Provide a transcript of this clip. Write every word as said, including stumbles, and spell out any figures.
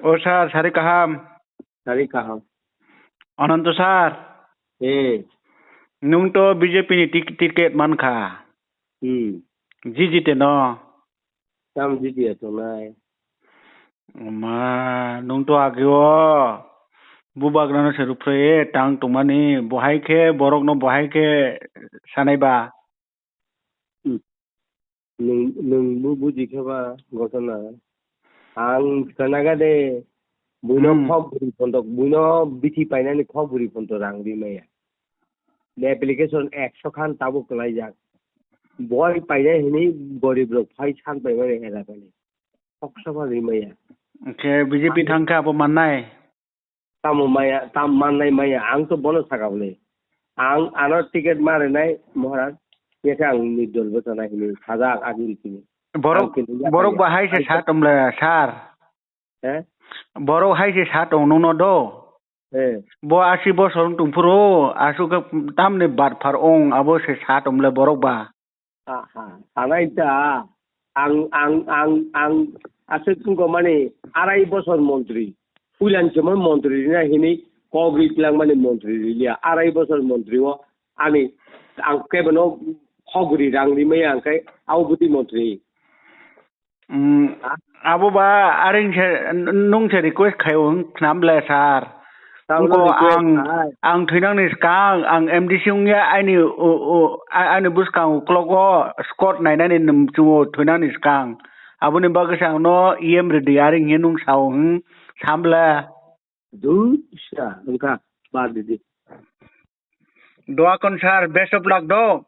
O sir, sari kaham. Sari kaham. Ananto sir. Eh. Nung to B J P ni tik-, ticket mankha. Hmm. Jijite no. Tam jiti ya tongnai. Ma, nung to agi o. Bubagrano se rupre tang tongmani. Bohai khe, borok no bohai khe sanai ba. Hmm. Nwng, nwng bo buji khe ba gotona. Ang khwnaga de, buino Hmm. khok bwrwi phontok, buino bithi painani khok bwrwi phontok rang ri maya. Application ekso khan tabuk kwlaijak. Boi painai hwnwi gorib rok phai san paimani hera painai. Khoksa pha ri maya. Khe B J P thang khe abo mannai? Tamo maya, tam mannai maya, ang to bono saka bole. Ang ano ticket ma rinai, Maharaj, ya khe ang ni dol bo chana hini, sajak agini sini. Borok, Ang kini ya borok kaya. Bahai se Ang sa tomle, sir. He? Borok hai se sa tong nungno do. He. Bo asi bosor wng tong phuru, aswk khe tamni batphar wng, abo se sa tomle borok ba. Aha, sanai ta, ang, ang, ang, ang, aswk wngkha mani arai bosor montri, puilan se mani montri rina hini kok ri twlang mani montri riliya, arai bosor montri o ani, ang kebono khogri rang rimaya ang khe abo bwtwi montri. Mm, Ha? Abo ba aring se, n-, nung se request khai o, hwn khnam le sir. Tamo Wngkha request ang, khai. Ang thwinang ni skang, ang M D C wngya, aini, o, o, a-, aini bwskang uklogo squad nainani nung chungo thwinang ni skang. Aboni bagwi se ang no E M rwdi, aring hinwi nung sao, hmm, samle. Dusra, wngkha, bad rwdi. Doa kon sir, best of luck do.